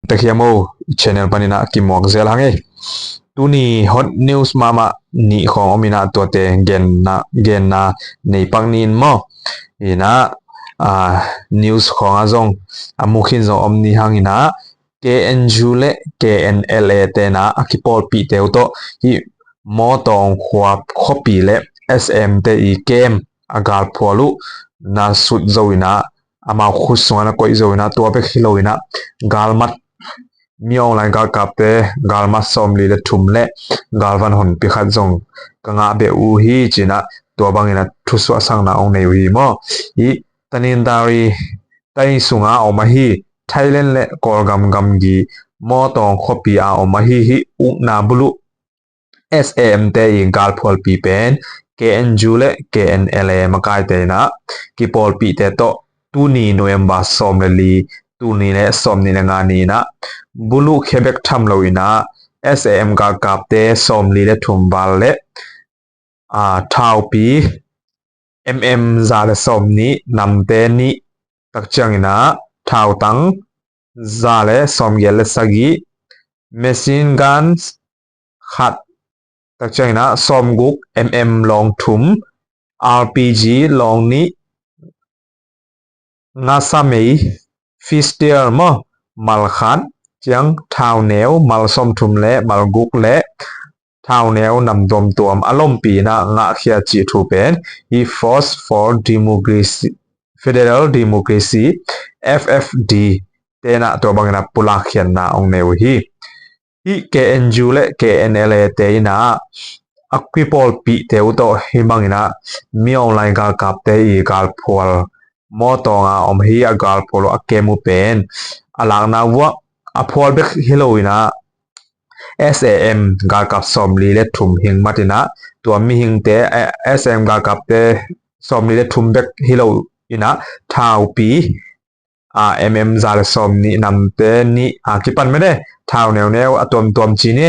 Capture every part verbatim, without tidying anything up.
Takhiam o, i channel panin ah kimuak zel hang ei. Tuni hot news mahmah nih khawng om in ah, tuate genna, genna nei pak ni in maw. In ah, ah, news khawng ah zong a mu khin zong om ni hang in ah, K N U le K N L A te in ah a kipawlpihte uh tawh hih Mawtawng khua khuapi le S M te i kem a galphual uh na sut zo in ah, amau khut sungah na koih zo in ah, tua bek hi lo in ah, galmat, Min Aung Hlaing galkapte galmat sawmli le thum le galvan honpi khat zong ka ngah beh uh hi ci in ah, tua bangin ah thusuahsakna hong nei uh hi maw. Hih Tanintharyi, Tanintharyi sungah a om ahi Thailand le Kawlgam gamgi Mawtawng khuapi a om ahi hih ukna buluh S A M te i galphualpi pen K N U le K N L A makaite in ah kipawlpihte tawh tuni November sawm le li, tuni le sawmnih le nga ni in ah buluh khia bek tham lo in ah, S A M galkapte sawmli le thum val le, aa, thaupi M M za le sawmnih, namte nih, tak ciangin ah thautang za le sawmgiat le sagih, machine guns khat, tak ciangin ah sawmguk, M M lawng thum, R P G lawng nih, ngasamei, pistol maw, mal khat, ciang thauneu mal sawmthum le mal guk le thauneu nam tuamtuam a lompi in ah ngahkhia cih thu pen hih Force for Democracy, Federal Democracy, F F D te in ah tua bangin ah pulak khiatna hong nei uh hi. Hih K N U le K N L A te in ah a kipawlpihte uh tawh hih bangin ah Min Aung Hlaing galkapte i galphual, Mawtawng a om hi a galphual uh a kem uh pen a lakna uh ah a phual bek hi lo in ah, S A M galkap sawmli le thum hing mat in ah, tua mihingte, eh, S A M galkapte sawmli le thum bek hi lo in ah, thaupi, aa, M M za le sawmnih, namte nih, aa, kipan mene, thau neuneu a tuamtuam ci ni.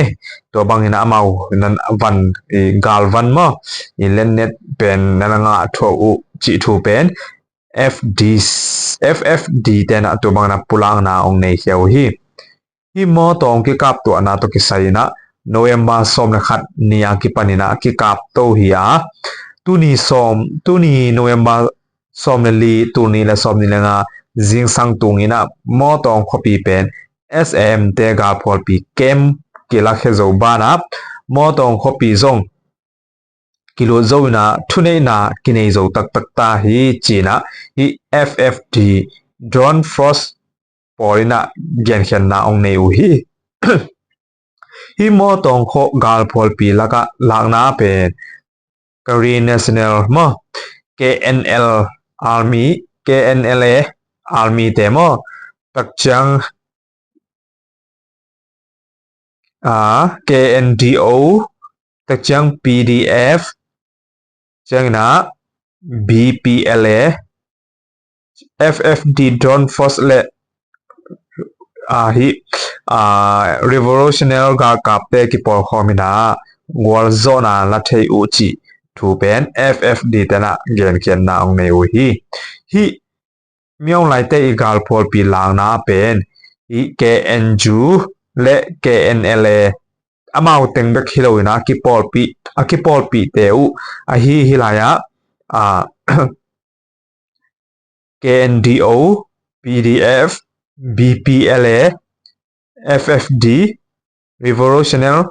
Tua bangin ah amau nan van, i, galvan maw, i, lennet pen nan a ngah thuah uh cih thu pen F D, F F D te in ah tua bangin ah pulakna hong nei khia uh hi. Hih Mawtawng kikaptuahna tawh kisai in ah November sawm le khat ni a kipan in ah kikap to hi a, tuni sawm, tuni November sawm le li, tuni le sawmnih le nga zingsang tung in ah Mawtawng khuapi pen S A M te galphualpi kem kilakhia zo ban ah, Mawtawng khuapi zong kilut zo in ah thuneihna kinei zo taktak ta hi ci in ah, hih F F D drone force pawl in ah genkhiatna hong nei uh hi. Hih Mawtawng khua galphualpi lakah lakna pen Karen National maw, K N L Army, K N L A Army te maw, tak ciang, aa, K N D O, tak ciang P D F, ciangin ah B P L A, F F D drone force le, aa, hih, aa, revolutionary galkapte kipawlkhawm in ah gualzawhna la thei uh cih thu pen F F D te in ah genkhiatna hong nei uh hi. Hih Min Aung Hlaing te i galphualpi lakna pen hih K N U le K N L A amau teng bek hi lo in ah kipawlpih, a kipawlpihte uh ahi hi lai ah, aa, K N D O, P D F, B P L A, F F D, revolutionary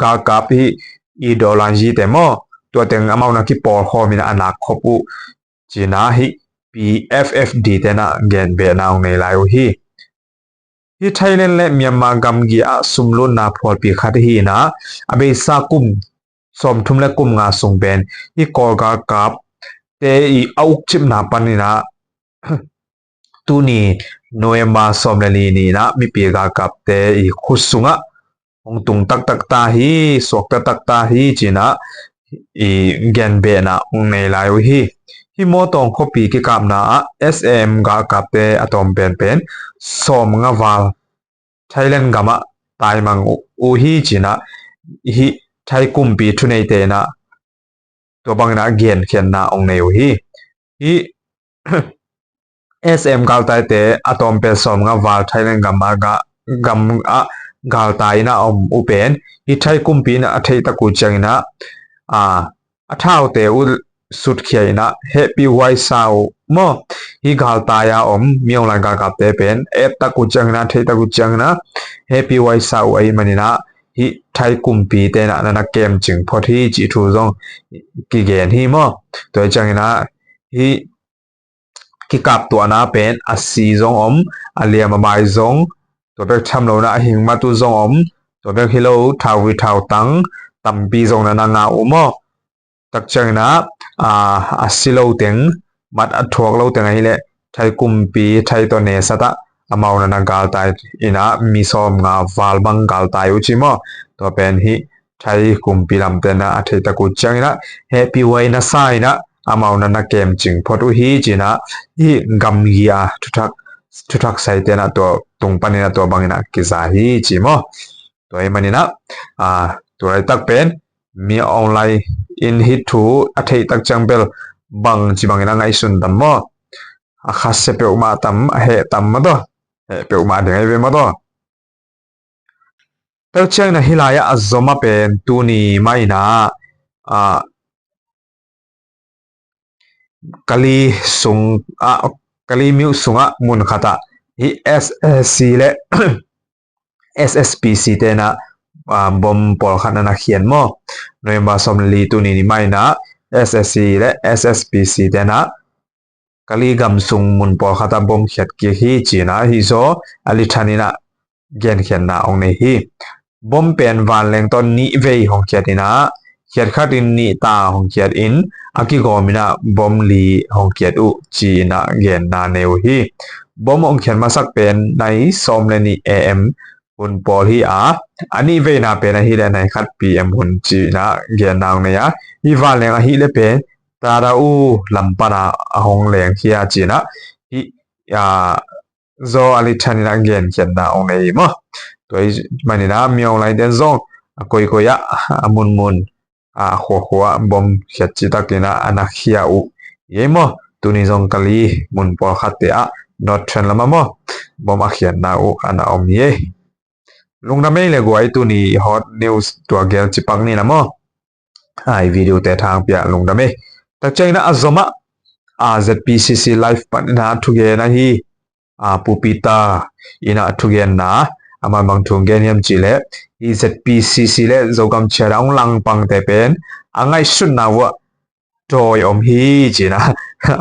galkap hih ideology te maw, tua teng amau na kipawlkhawm in ah a nak khop uh ci in ah hih P F F D te in ah genbehna hong nei lai uh hi. Hih Thailand le Myanmar gamgi ah sumlutna phualpi khat hi in ah, a beisa kum sawmthum le kum nga sung pen hih Kawl galkapte i a ukcipna panin ah, tuni November sawm le li ni in ah mipi galkapte i khut sungah hong tung taktak ta hi, suak taktak ta hi ci in ah i genbehna hong nei lai uh hi. Hih Mawtawng khuapi kikapna ah S A M galkapte a tawm penpen sawmnga val Thailand gamah taimang uh, uh hi ci in ah hih Thai kumpi thuneite in ah tua bangin ah genkhiatna hong nei uh hi. Hih S M galtaite a tawm pen sawmnga val Thailand gam ah, gam ah galtai in a om uh pen, hih Thai kumpi in a theih tak uh ciangin a, a, a thaute uh sutkhia in a hehpih huaisa uh maw. Hih galtai a om Min Aung Hlaing galkapte pen et tak uh ciangin a, theih tak uh ciangin a hehpih huaisa uh ahih manin a, hih Thai kumpite in a na na kemcing phot hi cih thu zong kigen hi maw. Tua hi ciangin a hih kikaptuahna pen a si zong om, a liam a bai zong, tua bek tham lo in a a hing mat uh zong om, tua bek hi lo thauvui thautang tampi zong na na ngah uh maw. Tak ciangin a, a, a si lo teng, mat a thuak lo teng ahih leh Thai kumpi, Thai tawh nesat ah amau na na galtai in a mi sawmnga val bang galtai uh ci maw. Tua pen hih Thai kumpi lamte in a a theih tak uh ciangin a hehpih huai na sa in a amau na na kemcing phot uh hi ci in a, hih gamgi a thuthak, thuthak saite in a tua tung panin a tua bangin a kiza hi ci maw. Tua ahih manin a, a, tua laitak pen Min Aung Hlaing in hih thu a theih tak ciang bel bangci bangin a ngaihsun tam maw. A khasia peuhmah tam, a heh tam maw taw. Heh peuhmah ding ahi ve maw taw. Tua ciangin a hih lai-ah a zom a pen tuni mah in a, a, Kali sung ah, Kali myo sungah mun khatah hih S A C le S S P C te in a, a, bom pawlkhat na na khiat maw. November sawm le li tuni ni mah in a S A C le S S P C te in a Kali gam sung mun pawlkhat ah bom khiat kik hi ci in a, hih zaw a lithan in a genkhiatna hong nei hi. Bom pen vanleng tawh nih vei hong khiat in a, khiat khat in nih ta hong khiat in a kigawm in a bom li hong khiat uh ci in a genna nei uh hi. Bom hong khiat masak pen nai sawm le nih A M hun pawl hi a, a nih veina pen ahih leh nai khat P M hun ci in a genna hong nei a, hih vanleng ahih leh pen Tada U lam pan a a hong lengkhia ci in a, hih, a, zaw a lithan in a genkhiatna hong nei hi maw. Tua ahih manin a Min Aung Hlaing ten zong a koikoi ah a munmun, a khuakhua ah bom khiat citakin a na khia uh hi ei maw. Tuni zong Kali mun pawlkhatte ah North Trend lamah maw, bom a khiatna uh a na om hi ei. Lungdam ei le guai, tuni hot news tua gel cipak ni na maw. Ai, video te thang pia lungdam ei. Tak ciangin a zom ah, a, Z P C C live pan in a thugen ahi, a, Pu Peter in a thugenna, aman bang thu gen hiam cih leh, hih Z P C C le Zogam Charter hong langpangte pen a ngaihsutna uh ah dawi om hi ci in a,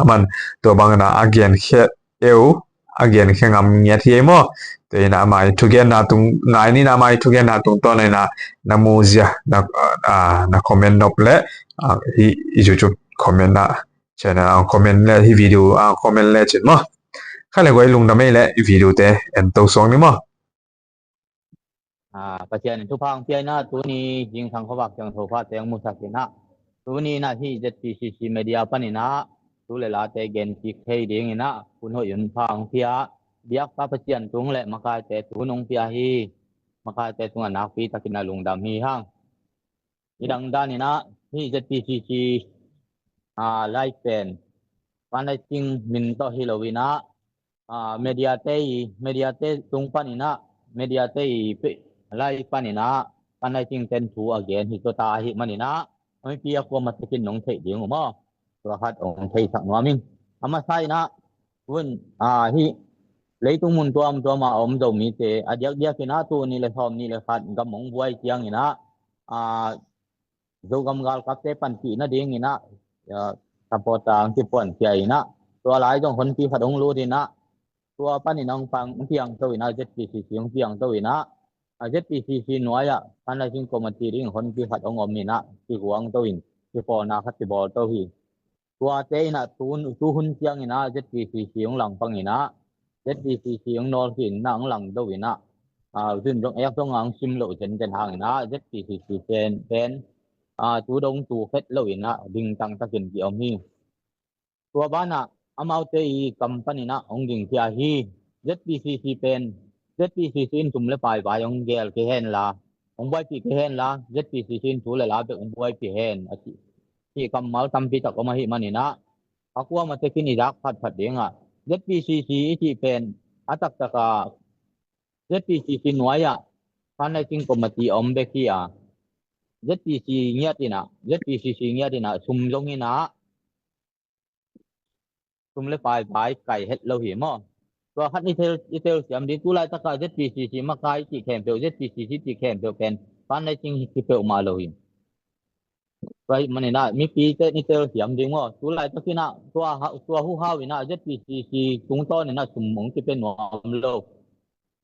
aman tua bangin a a genkhia eu, a genkhia ngam ngiat hi ei maw. Tua in a ama i thugenna tung, ngai ni in a ama i thugenna tungtawn in a na muzia, na, a, na comment nop leh, a, hih YouTube comment ah, channel ah comment leh, hih video ah comment lecin maw. Kha le guai, lungdam ei le video te en to suak ni maw. A, Pasian in thupha hong pia in a, tuni zingsang khuavak ciang thupha teng musak in a, tuni in a hih Z P C C media pan in a thu le late gen kik thei ding in a hun hoih hun pha hong pia, biakpa Pasian tung le makaite thu nong pia hi. Makaite tungah nakpi takin a lungdam hi hang. I dang dan in a hih Z P C C, a, live pen fundraising min tawh hi lo in a, a, media te i, media te tung pan in a, media te i pe, live pan in a fundraising ten thu a gen hi tua ta ahih manin a, mipi a kuamah takin nong theih ding uh maw. Tua khat hong theisak nuam ing. A masa in a, hun, a, hih leitung mun tuamtuam a om Zomite a diakdiak in a, tul nih le sawm nih le khat gam hong buai ciangin a, a, Zogam galkapte panpih nading in a, a, supporter hong kipuankhia in a, tua lai zong honpi khat hong lut in a, tua pan in hong pang, hong piang to in a, Z P C C hong piang to in a, a, Z P C C nuai ah fundraising committee ding honpi khat hong om in a, kiguang to in, kipawlna khat kibawl to hi. Tuate in a tu, tu hun ciangin a Z P C C hong langpang in a, Z P C C hong nawlkhin in a hong langdo in a, a, zun zong ek zong a hong sim loh zenzen hangin a Z P C C pen, pen, a, tu dong tu khet lo in a dingtang takin ki-om hi. Tua banah amaute i kam pan in a hong gingkhia hi. Z P C C pen, Z P C C in sum le pai vai hong gel kei hen la, hong buaipih kei hen la, Z P C C in thu le la bek hong buaipih hen, a ci, cih kammal tampi tak om ahih manin a, a kuamah tekin i zak phatphat ding a, Z P C C i cih pen a taktak a ZPCC nuai ah fundraising committee om bek hi a, ZPC ngiat in ah, ZPCC ngiat in ah sum zong in ah, sum le pai vai kai het lo hi maw. Tua khat i tel, i telsiam ding, tu laitak ah ZPCC makai cih khempeuh, ZPCC cih khempeuh pen fundraising hi peuhmah lo hi. Tua ahih manin ah mipite i telsiam ding maw. Tu laitak in ah tua, tua huhau in ah ZPCC tungtawn in ah sum hong kipia nuam lo,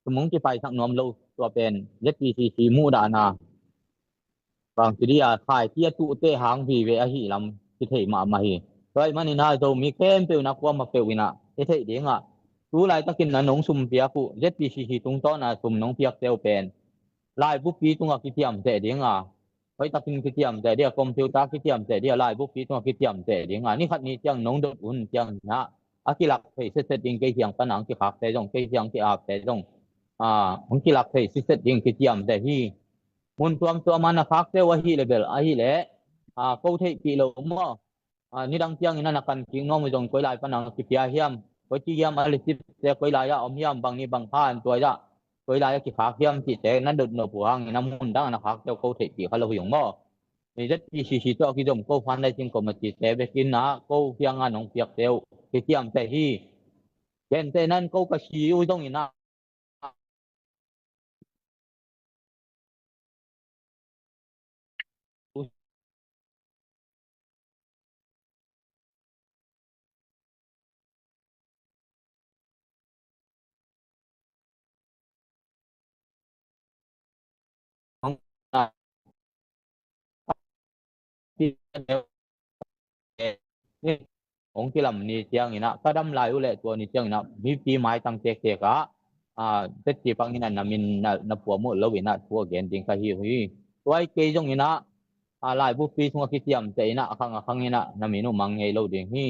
sum hong kipaisak nuam lo. Tua pen ZPCC muhdahna, bang ci dih a, khaiti a tuhte hang vive ahih lam kithei mahmah hi. Tua ahih manin ah Zomi khempeuh in ah, kuamah peuh in ah i theih ding ah, tu laitakin ah nong sum piak uh, ZPCC tungtawn ah sum nong piakte uh pen laibukpi tungah kiciamteh ding a, hoihtakin kiciamteh ding a, computer kiciamteh ding a, laibukpi tungah kiciamteh ding a, ni khat ni ciang nong dot un ciangin ah a kilak thei setset ding, kei kiang pan a hong kikhakte zong, kei kiang ki-apte zong, a, hong kilak thei setset ding kiciamteh hi. Mun tuamtuam ah na khakte uh ahih leh bel, ahih leh, a, ko theihpih lo maw. A, nidang ciangin ah na kan kik nuam uh zong koi lai pan a kipia hiam, koi ci hiam, a receipt-te koi lai ah om hiam, bang ni bang pha an tuai ah, koi lai ah kikhak hiam cihte na dot nop uh hangin ah mun dang ah na khakte uh ko theihpih kha lo hi ung maw. ZPCC tawh a kizom ko fundraising committee-te bek in ah ko kiangah nong piakte uh kiciamteh hi. Gentehna in ko ka si uh zongin ah hong kilam ni ciangin ah, ka dam lai uh leh tua ni ciangin ah mipi maitang tektek ah, a, teci pangin ah na min na, na phuam uh lo in ah thu a gen ding ka hi uh hi. Tua hi kei zongin ah, a, laibukpi sungah kiciamteh in ah, a khang a khangin ah na min uh mang ngei lo ding hi.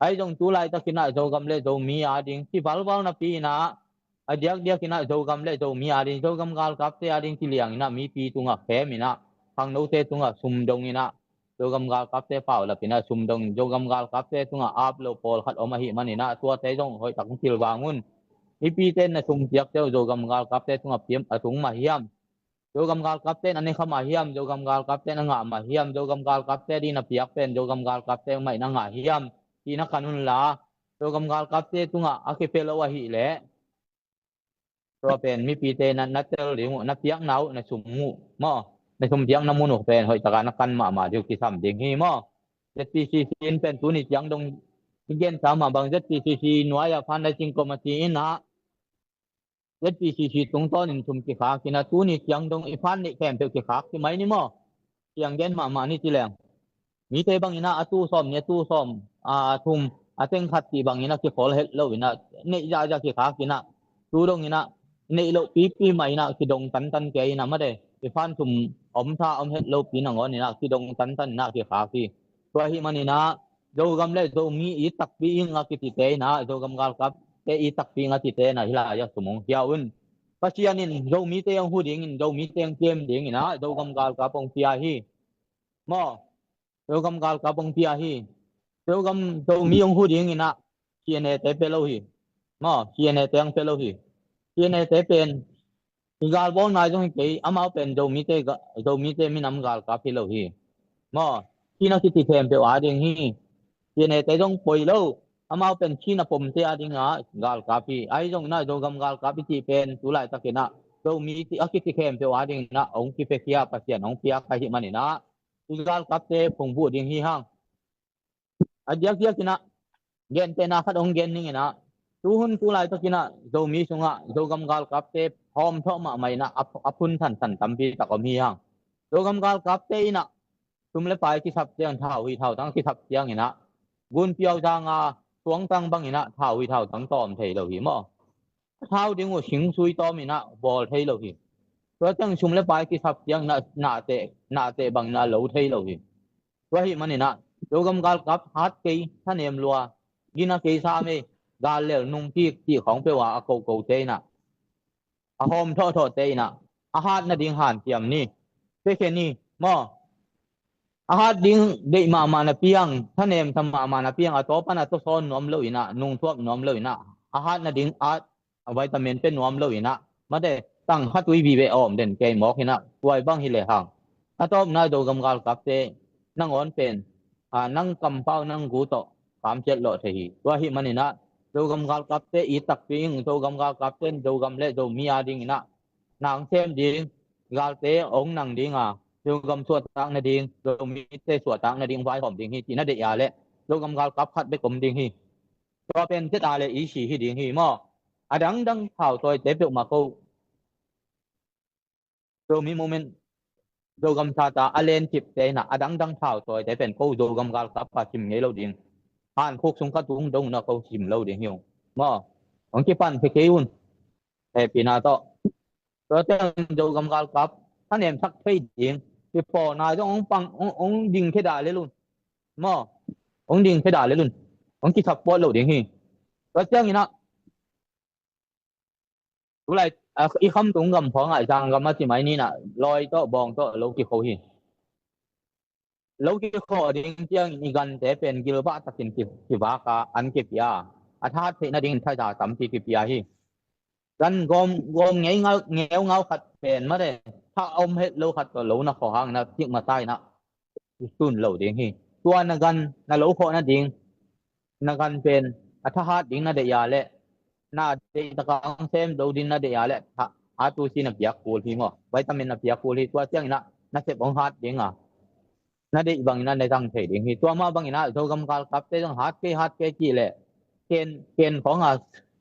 Ahi zong tu laitakin ah Zogam le Zomi ading ci valval napi in ah, a diakdiakin ah Zogam le Zomi ading, Zogam galkapte ading ci liangin ah mipi tungah khem in ah, khangnote tungah sum dong in ah, Zogam galkapte paulap in ah sum dong, Zogam galkapte tungah ap lo pawlkhat om ahih manin ah tuate zong hoihtak hong pilvang un. Mipite na sum piakte uh Zogam galkapte tungah piam a tung mah hiam? Zogam galkapte na ne kha mah hiam? Zogam galkapte na ngah mah hiam? Zogam galkapte ding na piak pen Zogam galkapte mah in a ngah hiam? Cih na kan unla, Zogam galkapte tungah a kipia lo ahih leh, tua pen mipite na, na tel ding uh, na piakna uh, na sum uh maw, na sum piakna mun uh pen hoihtak a na kan mahmah ding uh kisam ding hi maw. ZPCC in pen tuni ciang dong i gen sa mah bang, ZPCC nuai ah fundraising committee in ah ZPCC tungtawnin sum kikhak in ah tuni ciang dong i fund neih khempeuh kikhak ci mai ni maw. Ciang gen mahmah ni ci leng, mite bangin ah a tu sawm ni, a tu sawm, a, thum, a teng khat cih bangin ah kikhol het lo in ah neih zahzah kikhak in ah, tu dongin ah neih loh pipi mah in ah kidong tantan kei in ah, mate, i fund sum om tha om het lopi nangawn in ah kidong tantan in ah kikhak hi. Tua ahih manin ah Zogam le Zomi it takpi ing a kitite in ah, Zogam galkapte it takpi ing a tite in ah hih lai ah sum hong pia un. Pasian in Zomite hong hu dingin, Zomite hong kem dingin ah Zogam galkap hong pia hi maw. Zogam galkap hong pia hi. Zogam, Zomi hong hu dingin ah CNA-te pia lo hi maw, CNA-te hong pia lo hi. CNA-te pen i galbawl nai zong hi kei, amau pen Zomite ga-, Zomite minam galkap hi lo hi maw. Cina kiti khempeuh ading hi. CNA-te zong poi lo, amau pen Cina pomte ading ah galkap hi. Ahi zongin ah Zogam galkap i cih pen tu laitakin ah Zomi a kiti khempeuh adingin ah hong kipiakhia, Pasian hong piak ahih manin ah i galkapte phungvuh ding hi hang. A diakdiakin ah gentehna khat hong gen ning in ah, tu hun tu laitakin ah Zomi sungah Zogam galkapte hawmthawh mahmah in ah a, a phun thansan tampi tak om hi hang. Zogam galkapte in ah sum le pai kisap ciang, thau hi thautang kisap ciangin ah, Gunpiau zanga suangtang bangin ah thau hi thautang tawm thei lo hi maw. A thau ding uh singsui tawmin ah bawl thei lo hi. Tua ciang sum le pai kisap ciangin ah nateh, nateh bangin ah lo thei lo hi. Tua ahih manin ah Zogam galkap hat kei, thanem lua, gina kei sa mei, gal lel nungkik cih khawng peuh ah a kokote in ah, a hawm thawhthawhte in ah, a hat nading hanciam ni, piakhia ni maw. A hat ding deih mahmah na piang, thanem tha mahmah na piang, a tawpan a tawsawn nuam lo in ah, nungthuap nuam lo in ah, a hat nading a, a vitamin pia nuam lo in ah, Mate, tang khat ui vive a om den kei mawk hi na, tua bang hi le hang. A tawpna Zogam galkapte nangawn pen, a, nang kampau nang gu tawh kamciat lawh thei hi. Tua hi manin ah Zogam galkapte i takpi in, Zogam galkapte in Zogam le Zomi a dingin ah nang sem ding, galte ong nang ding a, Zogam suahtak nading, Zomite suahtak nading vaihawm ding hi, ci na deih a le Zogam galkap khat bek om ding hi. Tua pen zeta le i si hi ding hi maw. A dangdang thau tawite peuhmah ko Zomi Movement, Zogam Charter a lencipte in ah a dangdang thau tawite pen ko Zogam galkap a sim ngei lo ding. Han khuk sung ka tung dong na ko sim lo ding hi ung. Maw, ong kipan khe kei un. Hehpihna tawh. Tua ciang Zogam galkap thanemsak thei ding. Kipaw nai zong ong pang, ong, ong ding khe dah lel un. Maw, ong ding khe dah lel un. Ong kisupport lo ding hi. Tua ciangin ah tulai, a, i khamtung gam khawngah zanggam a ci mai ni na, lawi tawh bawng tawh lo kikho hi. Lo kikho ding ciangin i gante pen gilvah takin ki, kivak a an kipia. A thahat theih nading thaza tampi kipia hi. Gan gawm, gawm ngei ngau, ngeu ngau khat pen mate, tha om het lo khat tawh lo na kho hang na, tikmata in ah sun lo ding hi. Tua na gan na lo khawh nading, na gan pen a thahat ding na deih a le, na deih taka ong sem do ding na deih a le, ha, hatu si na piak kul hi maw. Vitamin na piak kul hi, tua ciangin ah na sep ong hat ding a, na deih bangin ah na zang thei ding hi. Tua mah bangin ah Zogam galkapte zong hat kei, hat kei ci le, ken, ken khawng a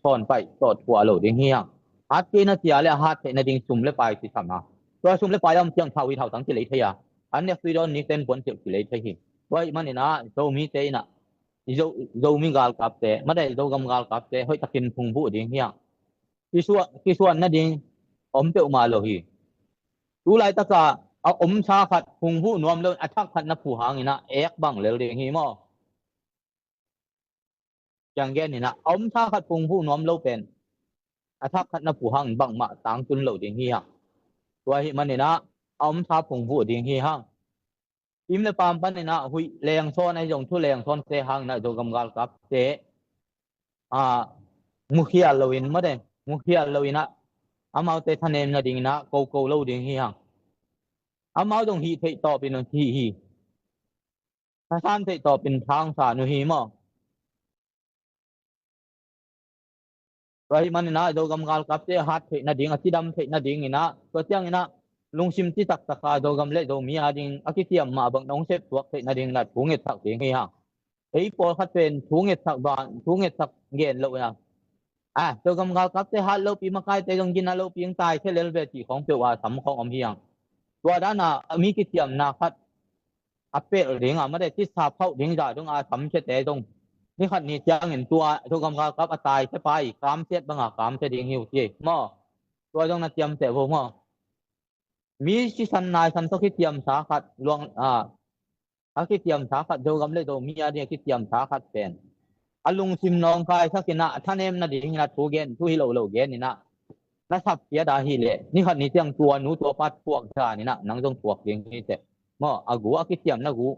sawn paih tawh thuah lo ding hi hang. Hat kei na ci a le hat theih nading sum le pai kisam a. Tua sum le pai a om ciang thau hi, thau tang kilei thei a. An nek sui dawn ni ten puan ceuh kilei thei hi. Tua ahih manin ah Zomite in ah, Zo, Zomi galkapte, mate Zogam galkapte hoih takin phungvuh ding hi hang. Kisuan, kisuan nading om peuhmah lo hi. Tulai taka a omsa khat phungvuh nuam lo, a thak khat na phu hangin ah ek bang lel ding hi maw. Ciang gen in ah a omsa khat phungvuh nuam lo pen a thak khat na phu hangin bangmah tangtun lo ding hi hang. Tua ahih manin ah a omsa phungvuh ding hi hang. Im le pam panin ah huih lengsawn ahi zong, thu lengsawnte hangin ah Zogam galkapte, a, mukhial loin mate, mukhial loin ah amaute thanem nadingin ah koko lo ding hi hang. Amau zong hih theih tawpin uh hih hi. Thasan theih tawpin thangsan uh hi maw. Tua ahih manin ah Zogam galkapte hat theih nading, a cidam theih nadingin ah, tua ciangin ah lungsim citak taka Zogam le Zomi a ding a kiciam mah bang nong sep tuak theih nadingin ah thu ngetsak ding hi hang. Ei pawlkhat pen thu ngetsak ban, thu ngetsak gen lo in ah, a, Zogam galkapte hat lopi, makaite zong gina lopi, ong tai khe lel ve cih khawng peuh a sam khawng om hi hang. Tua dan a mi kiciamna khat a pelh ding a, mate, kisa phauh ding zah dong a samkhiate zong ni khat ni ciangin tua Zogam galkap a tai khe pai kamsiat banga kamsia ding hi uh ci maw. Tua zong na ciamteh vo maw. Mi sisan naisan tawh kiciamsa khat luang, a, a kiciamsa khat, Zogam le Zomi a ding a kiciamsa khat pen a lungsim nawngkaisak in ah, a thanem nadingin ah thu gen, thu hi lo lo gen in ah, na sapkhiat a hih leh ni khat ni ciang tua nu tua pa thuak dan in ah nang zong thuak ding hi teh. Maw, a gu, a kiciamna gu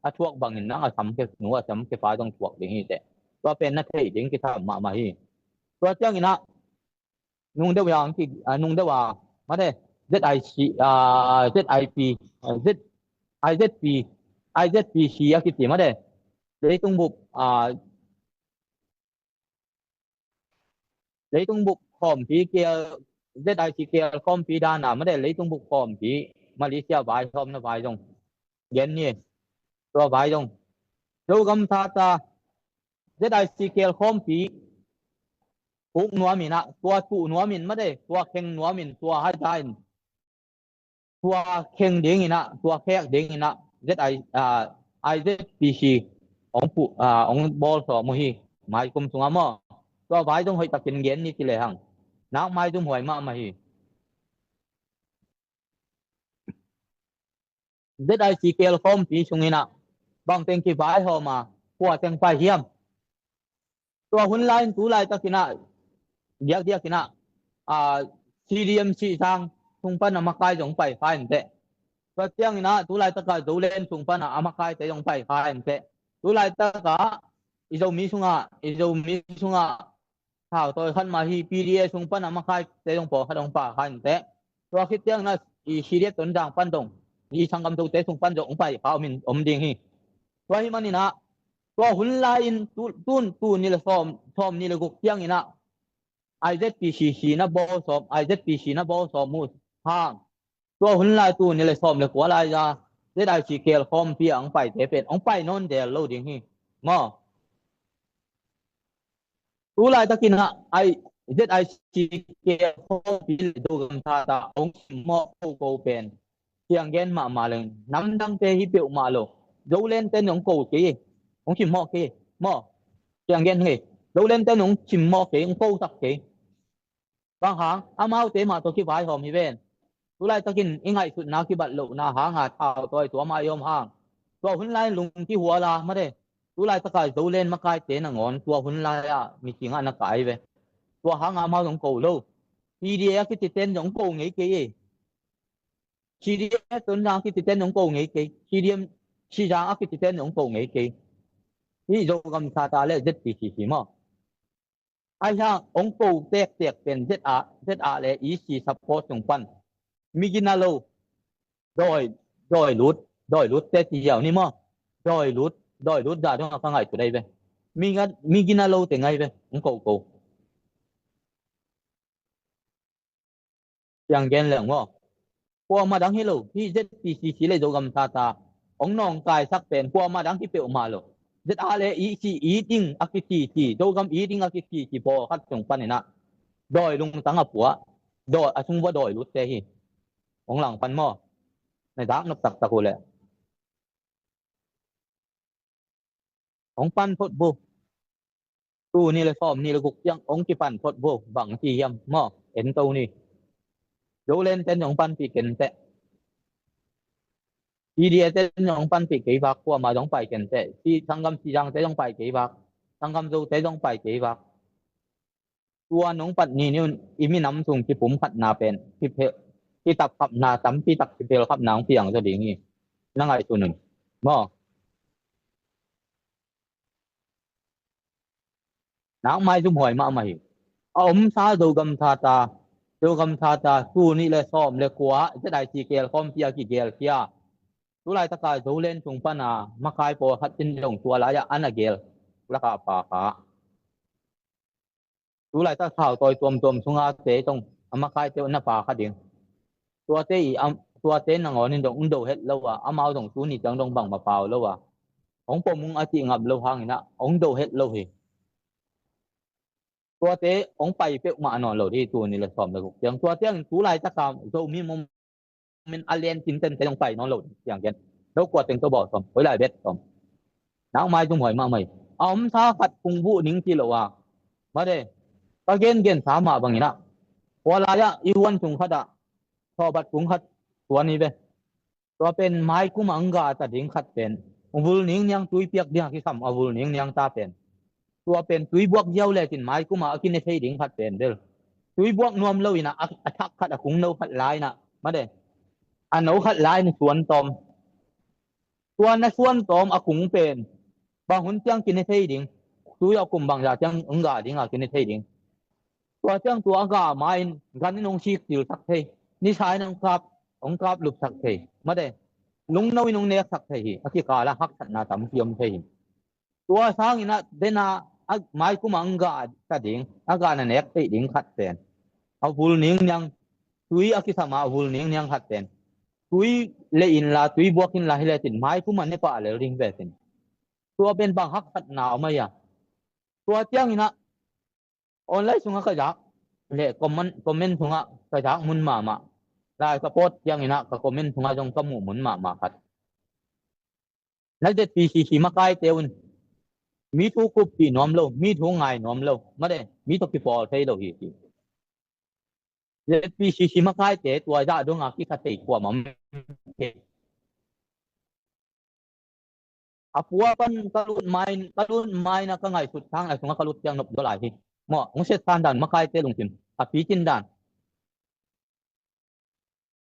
a thuak bangin nang a samkhe nu, a samkhe pa zong thuak ding hi teh. Tua pen na theih ding kisam mahmah hi. Tua ciangin ah nung deuh a ang ki, a, nung deuh a, mate, Z I C, a, Z I P, a, Z, I Z P, I Z P C a kiti mate. Leitung bup, a, leitung bup khawmpi keel, Z I C keel khawmpi dan a mate, leitung bup khawmpi, Malaysia vai khawm na vai zong gen ni. Tua vai zong Zogam Charter, Z I C keel khawmpi puk nuam in ah, tua tuh nuam in mate, tua kheng nuam in, tua haita in, tua kheng ding in ah, tua khek ding in ah, Z I, a, I Z P C ong pu, a, ong bawl sawm uh hi, mai kum sungah maw. Tua vai zong hoih takin gen ni ci le hang. Nak maizum huai mahmah hi. Z I C keel khawmpi sungin ah bang teng kivaihawm a, kua teng pai hiam. Tua hun lai in tu laitakin ah, diakdiakin ah, a, C D M C sang sung pan a makai zong pai kha in teh. Tua ciangin ah tu laitaka Zoland sung pan a makaite zong pai kha in teh. Tu laitaka i Zomi sungah, i Zomi sungah thautawi khat mah hi, P D A sung pan a makaite zong pawlkhat hong pai kha inteh. Tua khit ciangin ah i C D F Tonzang pan zong, i sanggam Zote sung pan zong hong pai kha om in, om ding hi. Tua ahih manin ah, tua hun lai-in tu, tun, tul nih le sawm, sawmnih le guk ciangin ah I Z P C C na bawl sawm, I Z P C na bawl sawm uh hang, tua hun lai tul nih le sawm le kua lai-a Z I C K L khawmpi ah hong paite pen hong pai nawn del lo ding hi. Maw? Tu laitakin ah Z I C K L khawmpi le Zogam Charter hong simmawh koko pen, cianggen mahmah leng, namdangte hi peuhmah lo. Zolandte in hong ko kei, hong simmawh kei. Maw? Cianggen hi. Zolandte in hong simmawh kei, hong kosak kei. Bang hang, amaute mah tawh kivaihawm hi ven. Tu laitakin i ngaihsutna kibat lohna hanga thautawi tua mah i om hang, tua hun lai-in lung kihual a, mate. Tu laitaka Zoland makaite nangawn tua hun lai-ah mi kingah na kai ve. Tua hanga amau zong ko lo. P D A a kititen zong ko ngei kei e. C D F Tonzang a kititen zong ko ngei kei. C D M Sizang a kititen zong ko ngei kei. Hih Zogam Charter le Z P C C maw? Ahi hang hong ko tektek pen Z A, Z A le E C support sung pan mi gina lo, dawi, dawi lut, dawi lut te ci ziau ni maw? Dawi lut, dawi lut zah dong a ka ngaihsut ahi ve. Mi gina, mi gina lo te ngai ve, hong ko ko. Cianggen leng maw? Kuamah dang hi lo, hih Z P C C le Zogam Charter hong nawngkaisak pen kuamah dang hi peuhmah lo. Z A le E C, E ding a kicici, Zogam E ding a kicici pawlkhat sung panin ah dawi lungtang a puah, dawi, a sung vua dawi lutte hi. Hong langpan maw? Na zak nop taktak uh leh hong pan thot vo. Tul nih le sawmnih le guk ciang hong kipan thot vo, bang ci hiam maw? En to ni. Zolandte in hong panpih kei inteh. P D A te in hong panpih kei vak, kuamah zong pai kei inteh. Si, sanggam Sizangte zong pai kei vak. Sanggam Zote zong pai kei vak. Tua nong pat ni ni un, i minam sung kipumkhatna pen, kiphel, kitapkhapna, tampi tak kiphelkhapna hong piang zaw ding hi. Na ngaihsun un. Maw? Nak maizumhuai mahmah hi. A omsa Zogam Charter, Zogam Charter, tul nih le sawm le kua, Z I C K L khawmpi a kigelkhia. Tu laitaka Zoland sung pana makai pawlkhat in zong tua lai-ah a na gel laka pha kha. Tu laitak thautawi tuamtuam sunga te zong a makaite uh na pha kha ding. Tuate i am, tuate nangawn in zong hong do het lo a, amau zong tuni ciang zong bangmah pau lo a, hong pom ung a cih ngap lo hangin ah hong do het lo hi. Tuate hong pai peuhmah nawn lo ding hi, tul nih le sawm le guk ciang. Tua ciangin tu laitaka Zomi Movement a lian tinten te hong pai nawn lo ding cianggen. Lo kua teng tawh bawl sawm, koi lai bet sawm. Nak maizumhuai mahmah hi. A omsa khat kung buh ning ci lo a, mate, ka gengensa mah bangin ah, kua lai-ah i huan sung khatah thawhbat kung khat tuan hi ve. Tua pen maikum a hong ga ta ding khat pen, vul ningniang tui piak ding a kisam a vul ningniang ta pen, tua pen tui buak ziau lecin maikum a a kine thei ding khat pen bel, tui buak nuam lo in ah, a, a thak khat a kung no khat lai in ah, mate, a no khat lai in suan tawm. Tua na suan tawm a kung pen bang hun ciang kine thei ding, tui a kum bangzah ciang hong ga ding a kine thei ding. Tua ciang tua a ga ma-in gan in hong sik cilsak thei, nisa in hong kap, hong kap lupsak thei, mate, lungno in hong neksak thei hi. A kikal ah haksatna tampi om thei hi. Tua sangin ah dena a maikum a hong ga ta ding, a ga na nek theih ding khat pen, a vul ningniang, tui a kisam a a vul ningniang khat pen, tui le inla, tui buak inla hi lecin maikum a ne pah lel ding ve cin. Tua pen bang haksatna om ahi a. Tua ciangin ah online sungah ka zak le comment, comment sungah ka zak mun mahmah, lai ka pawt ciangin ah ka comment sungah zong ka muh mun mahmah khat, na Z P C C makaite un mi thu kuppih nuam lo, mi thu ngai nuam lo, mate, mi tawh kipawl thei lo hi, ci. Z P C C makaite tua zah dong a kikha thei kuamah om kei. A pua pan ka lut ma-in, ka lut ma-in a ka ngaihsut sang lai sungah ka lut ciang nop zaw lai hi. Maw, hong setsan dan, makaite lungsim a picin dan.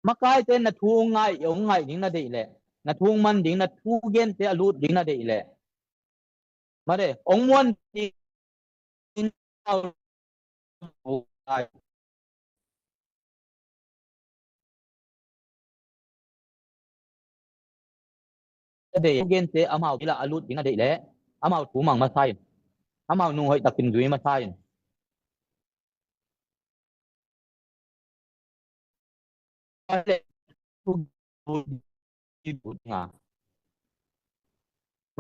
Makaite na thu hong ngai, hong ngai ding na deih leh, na thu hong man ding, na thu gente a lut ding na deih leh, mate, hong muan ding, Deih, gente amau ila a lut ding a deih leh amau thu mang masa in, amau nung hoih takin zui masa in.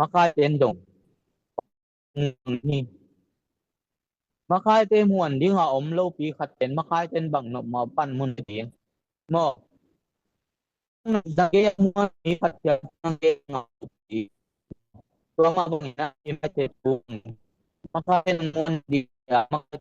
Makaite in zong hi. Makaite muan dinga om lopi khat pen makaite in bang nop ma pan mun ding. Maw. Zage muan mi khat pen zage ngau pi. Tua ma bang ina i mate tung. Makaite in muan dinga makaite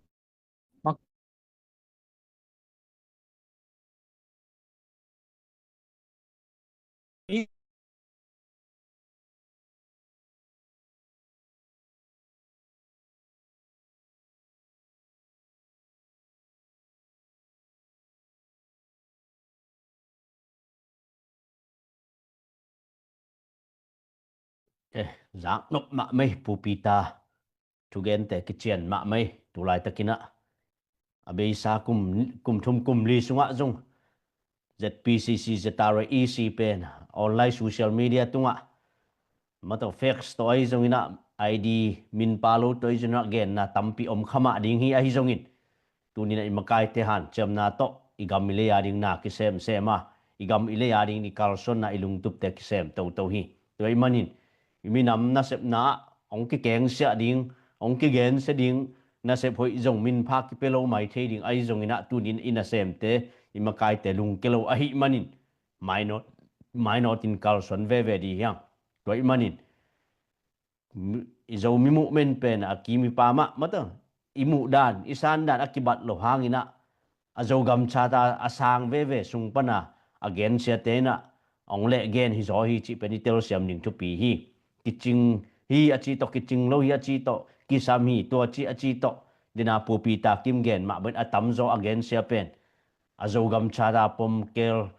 Eh, zaknop mahmah Pu Peter, thugente kician mahmah tu laitakin ah. A beisa kum, kum thum kum li sungah zong Z P C C, Z R A, E C pen online social media tungah mataw fax tawh ahi zongin ah I D minpa lo tawh ahi zongin ah genna tampi om kha mah ding hi ahi zongin. Tunin ah i makaite hanciamna tawh i gam i lei a ding na kisemsem a, i gam i lei a ding i kalsuanna i lungtupte kisem toto hi. Tua ahih manin i minam nasepna ah hong kikengsiah ding, hong kigensia ding, nasep hoih zong minpha kipia lo mai thei ding ahi zongin ah tunin i nasemte, i makaite lungkia lo ahih manin mainawt, mainawtin kalsuan veve ding hi hang. Tua ahih manin i Zomi movement pen a kim i pam ah mataw i muhdan i sandan a kibat lo hangin ah a Zogam Charter a sang veve sung pana a gensiate in ah hong lehgen hi zaw hi cih pen i telsiam ding thupi hi. Kicing hi a cih tawh, kicing lo hi a cih tawh, kisam hi tua cih a cih tawh, dena Pu Peter Kim gen mah bangin a tamzaw a gensia pen a Zogam Charter pom, keel,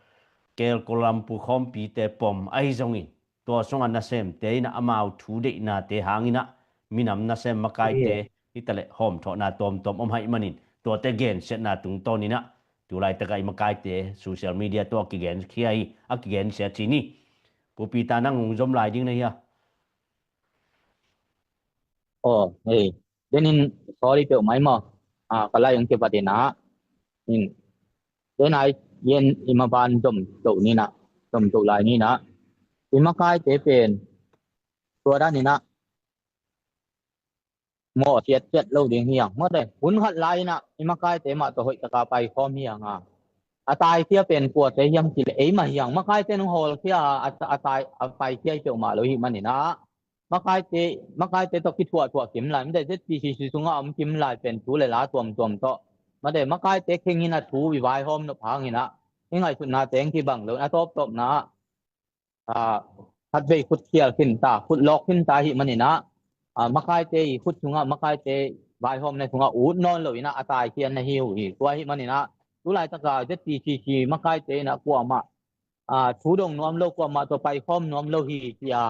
keel Kuala Lumpur khawmpite pom ahi zongin tua sungah nasemte in ah amau thu deihnate hangin ah minam nasem makaite hitaleh hawmthawhna tuamtuam om ahih manin tuate gensiatna tungtawnin ah tu laitakah i makaite social media tawh a kigenkhia hi, a kigensia cih ni. Pu Peter, nang hong zom lai ding na hia? Aw, hei. Denin sorry peuhmah maw. Ah, ka lai hong kivat in ah. In. Denai yen i maban zom to ni na, zom to lai ni na. I makaite pen tua dan in ah mawh siatciat lo ding hi hang. Mawh te, hun khat lai in ah i makaite mah tawh hoih taka paikhawm hi hang a. A taikhia pen kuate hiam cih leh eimah hi hang. Makaite nung hawlkhia a, a, a tai, a paikhia i peuhmah lo hi manin ah. Makaite, makaite tawh kithuahthuah kim lai. Mate Z P C C sungah om kim lai pen thu le la tuamtuam tawh. Mate makaite khengin a thu i vaihawm nop hangin ah i ngaihsutna teng kibang lo in a tawptawpna ah, ah, khatvei khut khial khin ta, khut lawk khin ta ahih manin ah, ah, makaite i khut sungah, makaite vaihawmna sungah ut nawn lo in ah a taikhia na hi uh hi. Tua ahih manin ah tu laitaka Z P C C makaite in ah kuamah, ah, thu dong nuam lo, kuamah tawh paikhawm nuam lo hi ci a,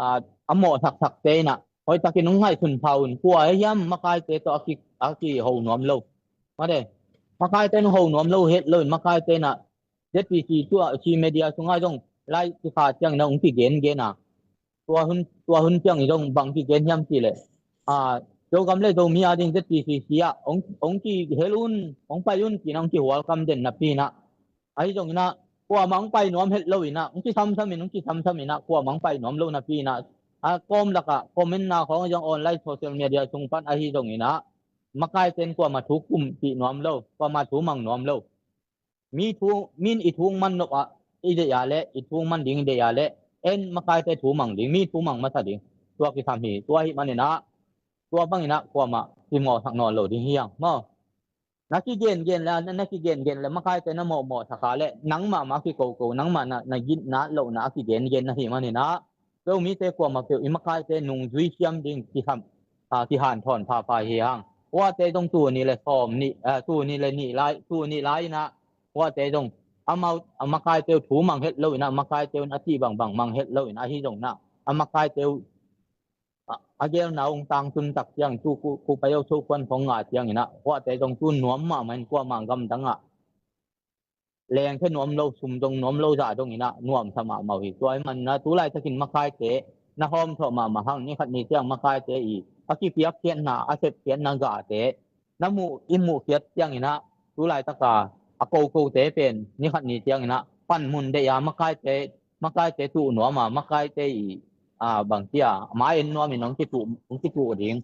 ah, a mawh saksakte in ah hoihtakin hong ngaihsun pha un. Kua hiam makaite tawh a ki, a kiho nuam lo. Mate, makaite in ho nuam lo het lo in makaite in ah Z P C tua, ci media sungah zong lai kikha ciangin ah hong kigengen a. Tua hun, tua hun ciangin zong bang kigen hiam cih leh, ah, Zogam le Zomi a ding Z P C C ah hong, hong kihel un, hong pai un ci-in ah hong kihualkam den napi in ah. Ahi zongin ah kuamah hong pai nuam het lo in ah, hong kisamsam in, hong kisamsam in ah kuamah hong pai nuam lo napi in ah, a kawm lakah comment-na khawng zong online social media sung pan ahi zongin ah makaite in kuamah thu kumpih nuam lo, kuamah thu mang nuam lo. Mi thu, min i thu hong man nop ah i deih a leh, i thu hong man ding i deih a leh, en makaite thu mang ding, mi thu mang masa ding. Tua kisam hi, tua ahih manin ah tua bangin ah kuamah kimawhsak nawn lo ding hi hang maw. Na kigengen le, na, na kigengen le makaite na mawhmawhsak a leh nangmah mah a kikoko, nangmah na, na gitna lohna a kigengen na hih manin ah Zomite kuamah peuh i makaite nungzui siam ding kisam, ah, kihanthawn phapha hi hang. Huate zong tul nih le sawm nih, ah, tul nih le nih lai, tul nih lai in ah huate zong amau, a makaite uh thu mang het lo in ah, makaite un a cih bangbang mang het lo in ah, ahi zongin ah a makaite uh a, a gelna ung tangtun tak ciangin tu ku, ku pai o so kuan khong ngah ciangin ah, huahte zong tu nuam mahmah in kuamah gamdang ah lengkhia nuam lo, sum zong nuam lo zah dongin ah nuamsa mahmah uh hi. Tua ahih manin ah tu laitakin makaite na hawmthawh mahmah hang, ni khat ni ciang makaite i a kipiakkhiatna, a sepkhiatna gahte na muh, i muhkhiat ciangin ah tu laitaka a kokote pen ni khat ni ciangin ah panmun deih a, makaite, makaite tuh nuam a, makaite i, a, bang ci a, mai en nuamin hong kituh, hong kituh ding,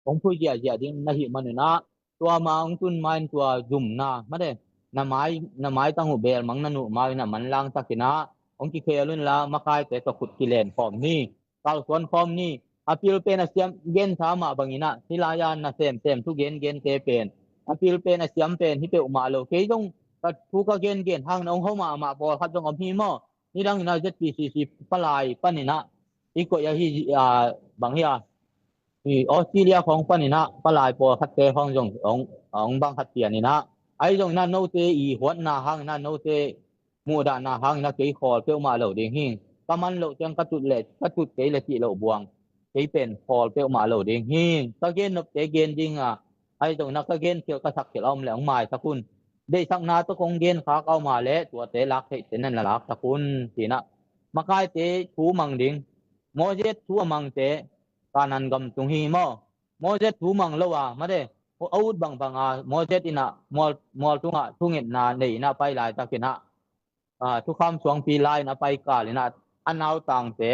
hong phu ziahziah ding na hih manin ah, tua ma hong tun ma-in tua zumna, mate, na mai, na maitang uh belmang na nuh ma-in ah manlang takin ah hong kikhel un la, makaite tawh khut kilen khawm ni, kalsuan khawm ni. A pil pen a siam, gensa mah bangin ah hih lai-a na semsem thu gengente pen a pil pen a siam pen hi peuhmah lo. Kei zong ka thu ka gengen hang na hong ho mahmah pawlkhat zong om hi maw? Nidangin ah Z P C C palai panin ah i koih ahi, a, bang hi a, i Australia khawng panin ah palai pawlkhatte khawng zong hong, hong bang khat pianin ah, ahi zongin ah note i huatna hangin ah, note muhdahna hangin ah kei khawl peuhmah lo ding hi. Ka man loh ciang ka tut leh, ka tut kei leh cih loh buang, kei pen khawl peuhmah lo ding hi. Ka gen nopte gen ding a, ahi zongin ah ka gen khial, ka sak khial a om leh hong maisak un. Deihsakna tawh kong gen khak a om a leh tuate lak theihte na na laksak un, ci-in ah makaite thu mang ding. Moses thu a mangte Kanaan gam tung hi maw? Moses thu mang lo a, mate, a ut bangbang a, Moses in ah mual, mual tungah thungetna nei in ah pai laitakin ah, a, thukham suangpi la-in a pai kalin ah a nautangte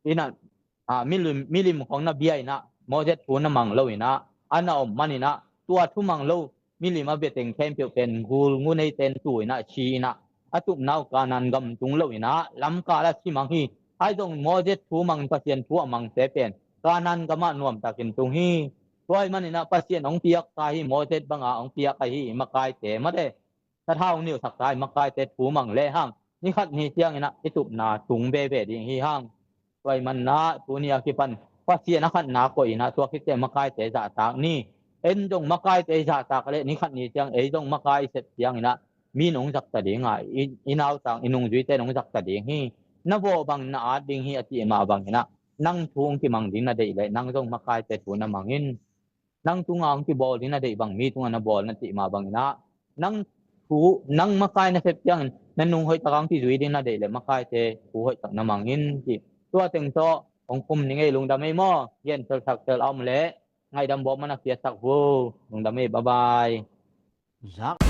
in ah, a, milim, milim khawng na bia in ah Moses thu na mang lo in ah a na om manin ah tua thu mang lo milim a bia teng khempeuh pen gul ngu neite in tu in ah si in ah a tupna uh Kanaan gam tung lo in ah lamkal ah si mang hi. Ahi zong Moses thu mang, Pasian thu a mangte pen Kanaan gamah nuamtakin tung hi. Tua ahih manin ah Pasian hong piaksa hi, Moses banga hong piak ahi i makaite, mate, thatha hong nilhsaksa i makaite thu mang lehang ni khat ni ciangin ah i tupna tung veve ding hi hang. Tua ahih manin ah tuni a kipan Pasian a khatna koih in ah tua khit teh makaite zahtak ni. En zong makaite zahtak leh ni khat ni ciang ei zong makai i sep ciangin ah mi in hong zakta ding a, i, i nautang, i nungzuite in hong zakta ding hi. Na vawh bangin na at ding hi a cih mah bangin ah nang thu hong kimang ding na deih leh nang zong makaite thu na mang in. Nang tunga hong kibawl ding na deih bang mi tunga na bawl na cih mah bangin ah nang thu, nang makai na sep ciangin na nung hoihtak a hong kizui ding na deih leh makaite thu hoihtak na mang in, ci. Tua teng tawh hong khum ning ei, lungdam ei maw? Gen sel sak sel a om leh ngaihdam bawm man a kiatsak vo. Lungdam ei, bye bye. Zak.